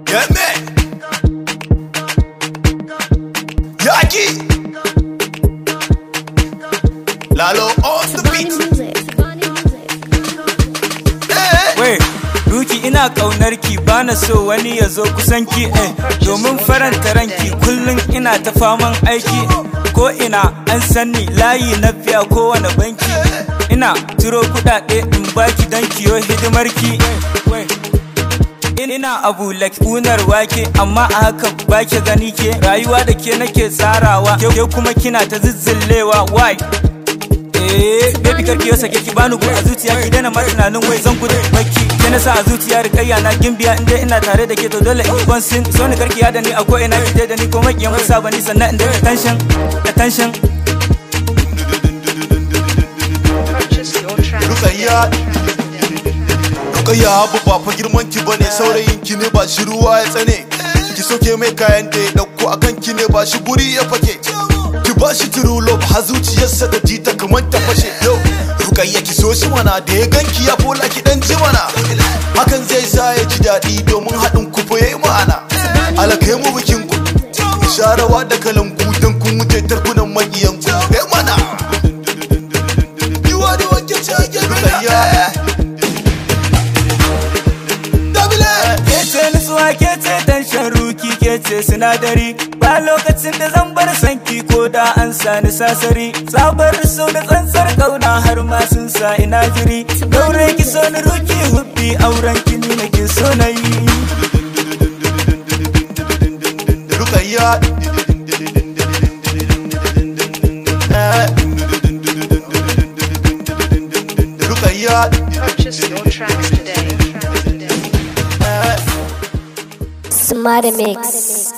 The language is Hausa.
Yeah, man. Yaki. Lalo on the beat. Wait, Ruki, ina kaunar ki, bana so wani ya zo kusan ki, eh. Domin faranta ranki kullum ina ta faman aiki. Ko ina an sani layi na biya kowane banki. Ina turo kudade in baki don kiyo hidimar ki. Ina abu like unar wake, amma a haka baki gani ke. Rayuwa da ke nake tsarawa, ke kuma kina ta zizzillewa, why? Eh, baby, karki yau sake ki bani gu a zuciya, ki daina ma tunanin wai zan gudu baki. Ke na sa a zuciya, rikayya na gimbiya, inda ina tare da ke to dole in bonsin. So ni karki ya da ni a ko ina ki da ni, ko makiyan kusa bani, sannan inda attention, attention. Purchase your tracks Rukayya. today. Rukayya, abu ba fa girman ki bane, saurayin ki ne ba shi ruwa ya tsane. Ki soke mai kayan da ya dauko akan ki ne, ba shi guri ya fake. Ki ba shi true love har zuciyarsa ta ji ta kamar ta fashe. Yo, Rukayya, ki so shi mana, da ya ganki ya fola, ki dan ji mana. Hakan zai sa ya ji daɗi domin haɗin ku fa yayi ma'ana. Alakai mu bikin ku. Sharawa da kalangu don kun wuce tarkunan makiyan ku. Eh mana. You are the one get Rukayya. Kece nutsuwa, kece tension, Ruki, kece sinadari. Ba lokacin da zan bar sanki ko da an sani sasari. Sabar so da tsantsar kauna har ma sun sa ina jiri. Daure ki so ni, Ruki, hubbi, auren ki ni nake so na yi. Rukayya. Eh. Rukayya. Purchase your tracks today. Smart Mix.